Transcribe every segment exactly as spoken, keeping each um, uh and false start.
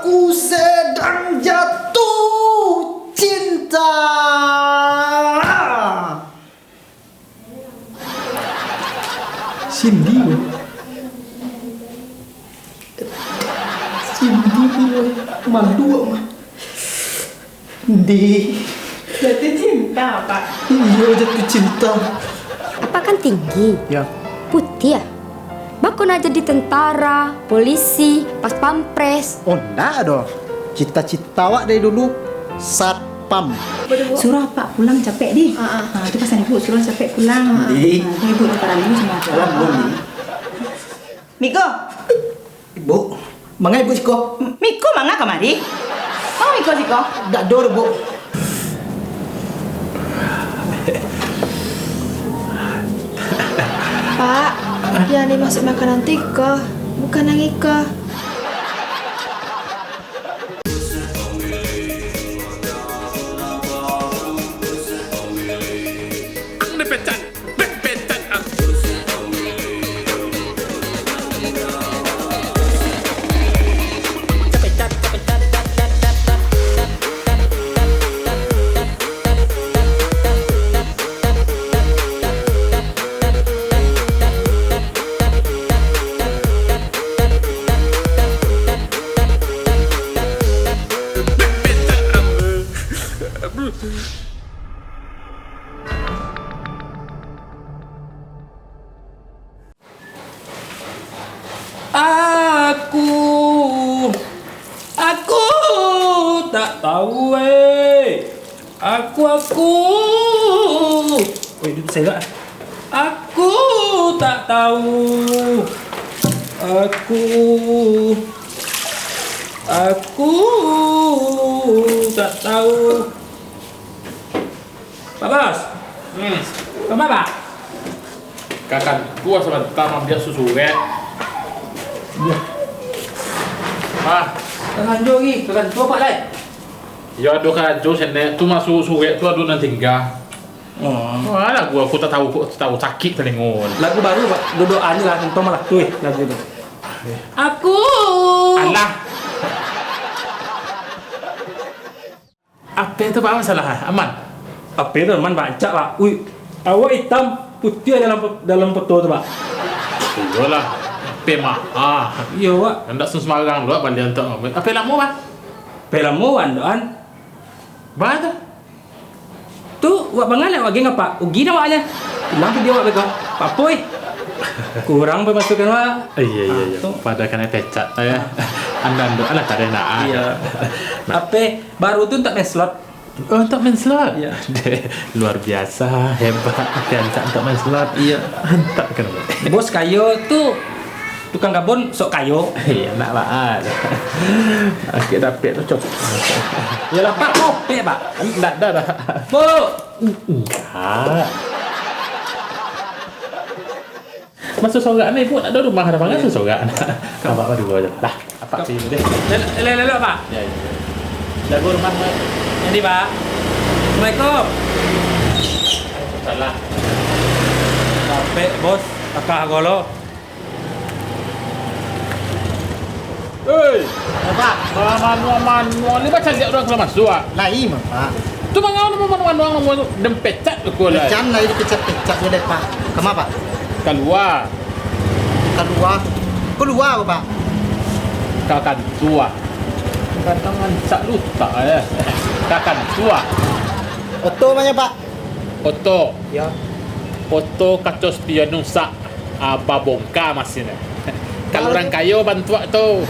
Ku sedang jatuh cinta. Cindy, weh. Cindy, weh. Malu, weh. Di. Jatuh cinta, Pak. Iyo, jatuh cinta. Apak kan tinggi. Ya. Putiah. Bako nak jadi tentara, polisi, pas pampres. Oh, ndak doh. Cita-cita awak dari dulu satpam. Suruah apak pulang capek, di. Ah, ah. Ah, tu pasan ibu, suruh capek pulang. Di. Ah, tu ibu nak dulu sama apak. Pulang dulu, di. Miko. Ibu, manga ibu siko? Miko manga kamari? Manga Miko siko? Dak ado doh, Bu. Pak, yang dimaksud makanan tu iko, bukan nan iko. Ang dipecat. Aku, aku tak tahu, eh. Aku, aku. Weh, dia berselerak. Aku tak tahu. Aku, aku tak tahu. Pak Bos. Hmm. Kama, Pak? Ka kantua sabanta maambiak susurek. Iyo. Ah. Ka kantua lagi, ka kantua, Pak, lai. Iyo, ado karajo sanak. Tu masuak surek tu ado nan tingga. Oh. Wah, lagu aku tak tahu, tak tahu, sakik talingo. Lagu baru, Pak. Duduak aja lah, contoh malah tu, eh, lagu tu. Aku. Alah. Ape tu, Pak, masalah, ah? Aman? Ape tu aman, Pak? Cak, Pak. Ui, awak itam putiah dalam, dalam foto tu, Pak. Iyolah, ape mah. Ah. Iyo, Pak. Ndak sembarang lo balian tu. Ape lamo, Pak? Ape lamo, Wan, doan? Ba tu? Tu, wak bangalah wak geng apak? Ugi dah wak aja. Ilang video wak beko. Papoi. Kurang pemasukan wak. Iya, iya, ah, iya. Tu. Pada kanai pecat, ya. Ah. Ando-ando alah tarenak, ah. Iya. Nah. Ape, baru tu untuk main slot. Oh, untuk main slot? Iya. Deh, luar biasa, hebat. Ape ancak untuk main slot? Iya. Antak kan. Bos kayo tu tukang kabun sok kayo. Iya, nak lah. Akik dapek tu, cok. Iyalah, Pak, kopek, Pak. Ndak ada dah. Bu! Enggak. Masuak sorak ni, Ibu, nak ada rumah dah, pangan. Iya. Masuak sorak. Abang berdua je. Lah, apak pergi dulu deh. Lel-, lel-, lel-, Pak. Ya, ya. Jago rumah, Pak. Jadi, Pak. Assalamualaikum. Salam. Capek, Bos. Akah golo. Hei! Apo? Manuang-manuang ni bacaliak urang kaluar masuak. Lai mah, Pak. Tu manga manuang-manuang, manuang-manuang, den pecat ko lai. Jan lai dipecat-pecat jo dek, Pak. Kama, Pak? Kalua. Kalua? Kalua ko, Pak? Ka kantua. Kadang rancak lutak, eh. Ka kantua. Oto mah nyo, Pak? Oto. Yo. Oto kaco spion rusak, ah, babongka masinnyo. Kalau urang kayo bantuak tu.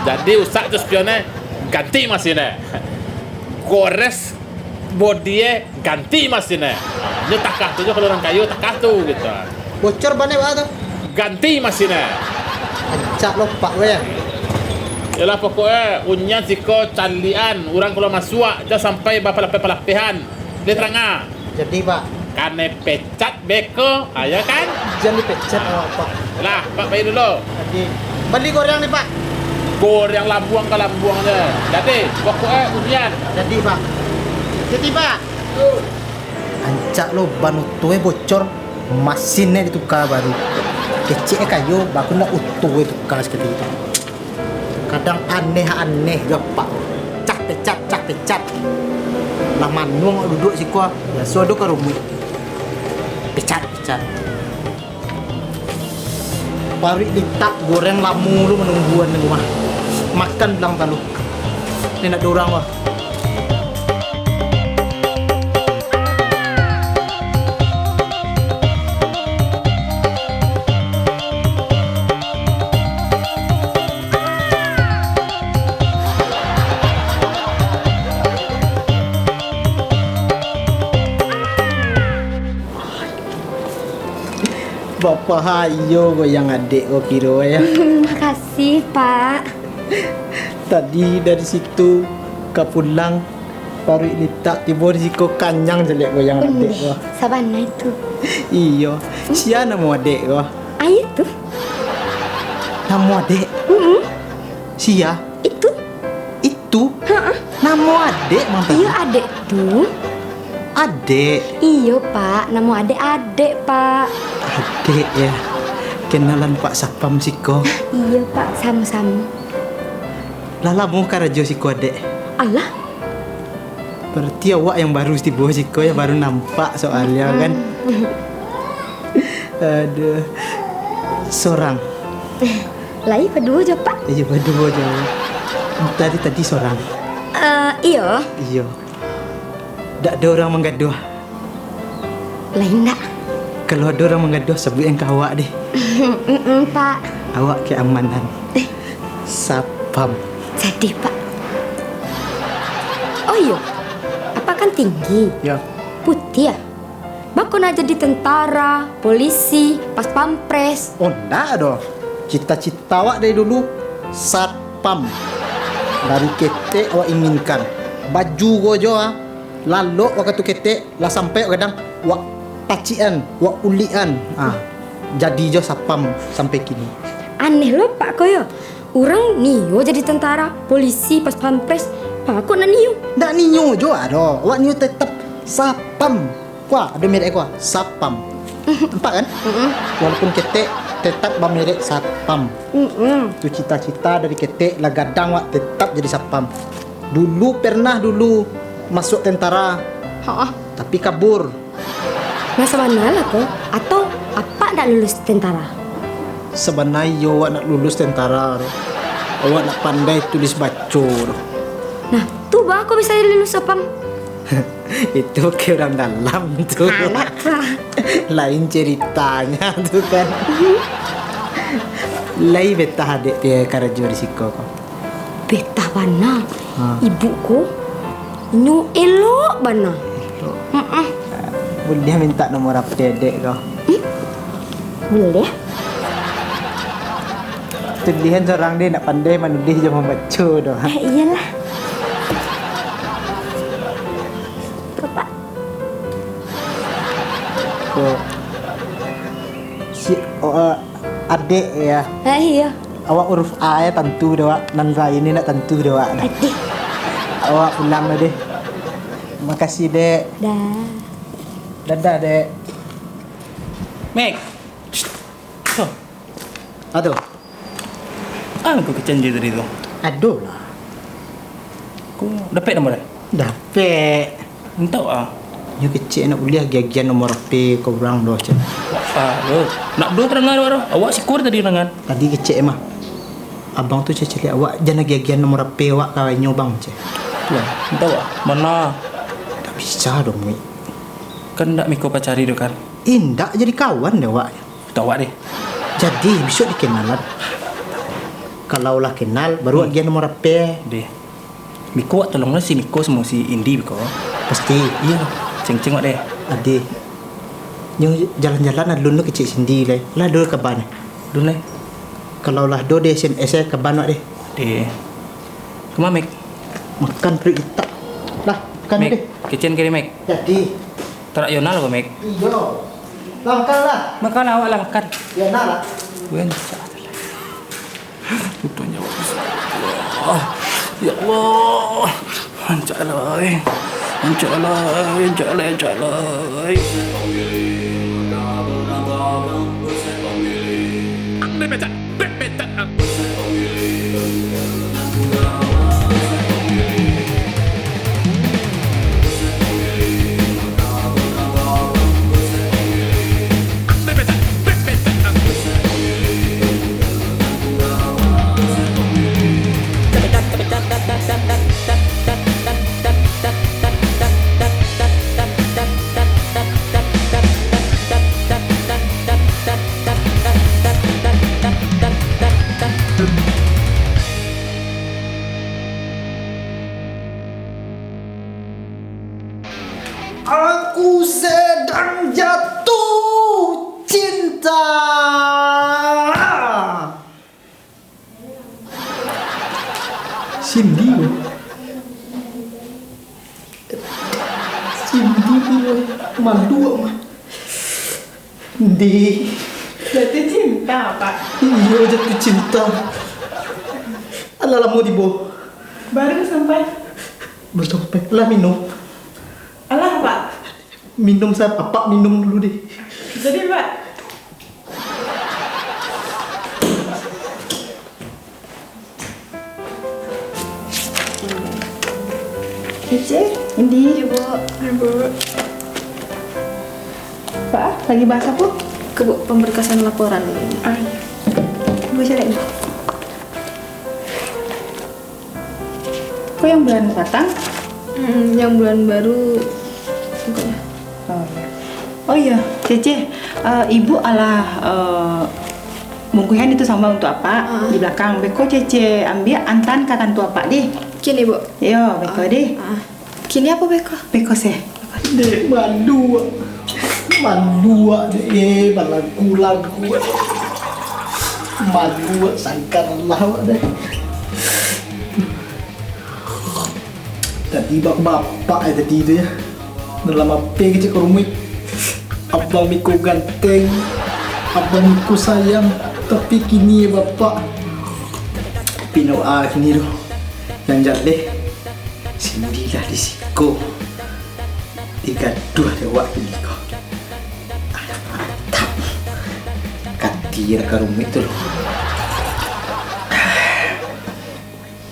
Jadi rusak tu spionnyo, ganti masinnyo. Gores bodinyo, ganti masinnyo. Nyo takah tu jo kalau urang kayo, takah tu gitu. Bocor ban e, Pak, tu? Ganti masinnyo. Rancak lo, Pak, weh. Yalah, pokoknyo unyian siko caliak an, urang kaluar masuak, jan sampai bapalapeh-palapehan. Lai tarang ah? Jadi, Pak. Kanai pecat beko, ayo kan? Jan dipecat awak, Pak. Lah, Pak pai dulu. Jadi, bali goreang ni, Pak. Goreang lambuang ka lambuang se. Jadi, pokoknyo unyian. Jadi, Pak. Jadi, Pak. Rancak lo ban oto e bocor, masinnyo dituka baru. Kecek e kayo, baru nak oto e tuka sakali tu. Kadang aneh-aneh jo apak. Cah pecat, cah pecat. Lah manuang awak duduak siko, biaso ado ka rumik. Pecat, pecat. Paruik litak goreng lamo tu manungguan di rumah. Makan bilang talu. Ni nak durang lah. Bapahayo goyang adek ko kiro, ya. Makasih, Pak. Tadi dari situ ka pulang, paruik litak, tibo di siko kanyang caliak goyang adek ko. Sabana itu. Iyo. Sia namo adek ko? Aia tu. Namo adek? Mm-mm. Sia? Itu. Itu? Ha-ah. Namo adek, Mang Tadi? Iyo, adek tu. Adek? Iyo, Pak. Namo adek, adek, Pak. Adek, ya. Kenalan Pak Sapam siko. Iyo, Pak. Samo-samo. Lah lamo karajo siko, adek? Alah. Berarti awak yang baru tibo siko, yang baru nampak soalnya, kan? Mm-mm. Aduh. Sorang? Lai baduo jo, Pak. Iyo, baduo jo. Tadi, tadi sorang? Eh, iyo. Iyo. Dak ado urang manggaduah? Lai ndak. Kalau ado urang manggaduah, sabuikan ka awak deh. Mm-mm, Pak. Awak keamanan. Eh. Sapam. Jadi, Pak. Oh iyo, apak kan tinggi. Ya. Putiah. Bako nak jadi tentara, polisi, pas pampres? Oh, ndak doh. Cita-cita awak dari dulu satpam. Dari ketek awak inginkan. Baju ko jo, ah. Lalok wakatu ketek, lah sampai awak gadang, awak tacikan, awak ulikan. Ah, jadi jo satpam sampai kini. Aneh lo, Pak, ko yo. Urang nio jadi tentara, polisi, pas pampres, Pak kok nak nio? Ndak nio jo ado, awak nio tetap satpam. Kuah, ado merek kuah, satpam. Nampak kan? Mm-mm. Walaupun ketek, tetap bamerek satpam. Mm-mm. Tu cita-cita dari ketek, lah gadang awak tetap jadi satpam. Dulu pernah dulu masuk tentara. Ha-ah. Tapi kabur. Nah, sabana lah ko, atau apak ndak lulus tentara? Sabana iyo awak nak lulus tentara tu. Awak nak pandai tulis baco tu. Nah, tu baa ko bisa lulus satpam? Itu ke urang dalam tu. Anak, Pak. Lain ceritanya tu kan. Lai betah adek pi karajo di siko ko? Betah bana. Ha. Ibu ko, inyo elok bana. Elok. Mm-mm. Buliah mintak nomor H P adek ko? Hmm? Buliah. Tulihan sorang deh, ndak pandai manulih jo mambaco doh. Eh, iyolah. Ko, Pak. Ko. Si, oh, eh, Adek, ya. Eh, iyo. Awak huruf A, ya, tantu dek awak. Nan lain ni ndak tantu dek awak dah. Adek. Awak pulang lah, deh. Makasih, Dek. Dah. Dadah, Dek. Mek. Tuh. Aduh. Ah, kau kecen je tadi tu. Aduh lah. Kau dapek nomor eh? Dapek. Entah ah. Nyo kecek nak buliah agiah-agiah nomor H P kau urang doh, cek. Wah, ah, lo. Nak doh terdengar awak doh. Awak syukur tadi dengar. Tadi kecek mah. Abang tu cecek awak, jan agiah-agiah nomor H P awak ka inyo, Bang, cek. Lah, entah ah. Mana? Tak bisa dong, Mik. Kan ndak miko pacari doh kan? Indak jadi kawan deh awak. Tau awak deh. Jadi, bisuak dikenalan. Kalau lah kenal, baru hmm. Agiah nomor H P. Deh. Biko wak tolonglah si Miko samo si Indi biko. Pasti. Iyo. Ceng-ceng wak deh. Adi. Nyo jalan-jalan alun lo kecek Cindy lai. Lah do kaban. Alun lai. Kalau lah do di S M S e kaban wak deh. Deh. Kama, Mek? Makan perut kita. Lah, makan Mek, deh. Kecen kiri, Mek. Jadi. Tarak Yonal ko, Mek? Iyo. Lah, makan lah. Makan awak lah, makan. Yonal lah. Wen. Utuh nyawa. Allah. Ya Allah. Rancak lah, eh. Rancak lah, eh. Rancak lah, rancak lah, eh. Bek pecat, bek pecat. Aku sedang jatuh cinta. Cindy, weh. Cindy, weh. Malu, mah. Di. Jatuh cinta, Pak? Iyo, jatuh cinta. Alah lamo tibo? Baru sampai. Baru sampai. Lah minum? Alah, Pak. Minum sa-, Apak minum dulu deh. Jadi, Pak. Cece, Indi. Iya, Bu. Hai, Bu. Pak, lagi bahas apa? Ke, Bu, pemberkasan laporan. Ah, iya. Baca lihat dulu. Kok yang bulan patang? Hmm, yang bulan baru, enggak ya? Oh, iya. Oh, iya, Cece, eh, Ibu alah, eh, bungkuihan itu samba untuk Apak di belakang. Beko Cece ambiak, antaan ka kantua Apak deh. Kini, Bu? Iyo, beko deh. Ah. Kini apo beko? Beko se. Deh, malu. Malu, deh. Eh, balagu-lagu. Malu, sangkar lah, deh. Tadi bak bapak eh tadi tu ya. Dalam ape kecek rumik. Abang Miko ganteng. Abang Miko sayang. Tapi kini ya bapak. Pino ah kini tu. Yang jaleh. Sindilah di siko. Digaduah dek awak kini ko. Alah mantap. Katir ka rumik tu lo.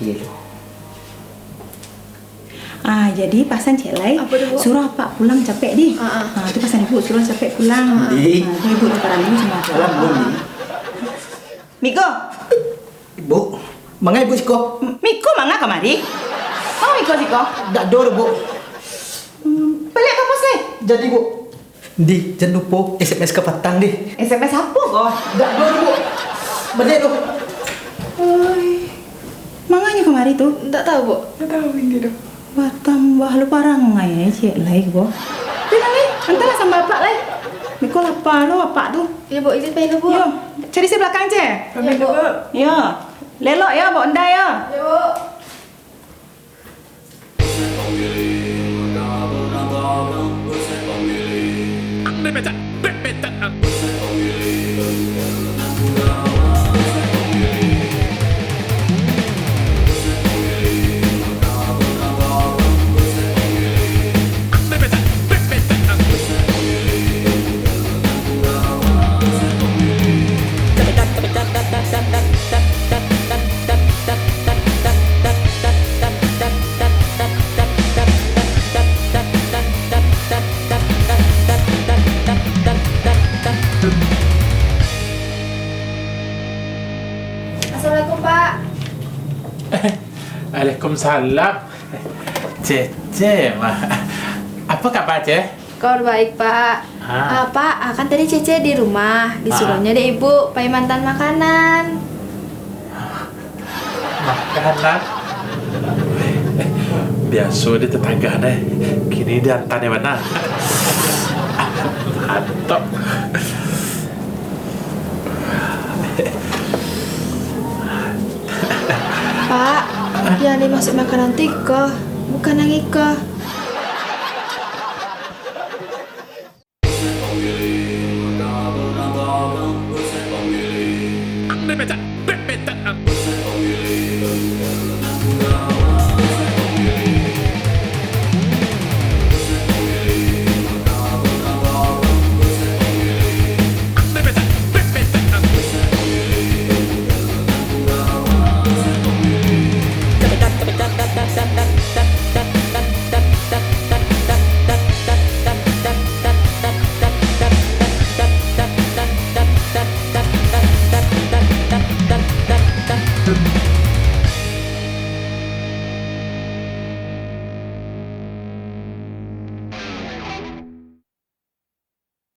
Iyo lo. Ah, jadi pasan Cek Lai, apo tu, Bu? Suruah Apak pulang capek dih. Ah, ah. Ah, tu pasan Ibu, suruah capek pulang. Ah, ah. Di. Ah, tu Ibu nukar dulu samo Apak. Salam, Bu, Di. Miko. Ibu, manga Ibu siko? Miko manga kamari? Manga Miko siko? Dak ado, Bu. Hmm, baliak ka pos lai. Jadi, Bu. Di, jan lupo S M S ka patang, di. S M S apo ko? Dak ado, Bu. Baliak tu. Oi. Manganyo kamari tu? Ndak tahu, Bu. Ndak tahu inti tu. Batambah lo parangai Cek Lai ko. Pi lah, Lai. Antalah samba Apak, Lai. Miko lapa lo Apak tu. Iyo, Bu. Izin pai lo, Bu. Yo, cari se balakang, Cek. Pamit, Bu. Yo. Lelok yo, bawa ondai yo. Iyo, Bu. Assalamualaikum, Pak. Waalaikumsalam. Cece mah. Apo kaba, Ce? Kabar baik, Pak. Ah. Ah, Pak, ah, kan tadi Cece di rumah, disuruahnyo dek Ibu pai maantaan makanan. Makanan? Biaso dek tetangga, deh. Kini diantaan bana. Mantap. Pak, yang dimaksud makanan tu iko, bukan nan iko.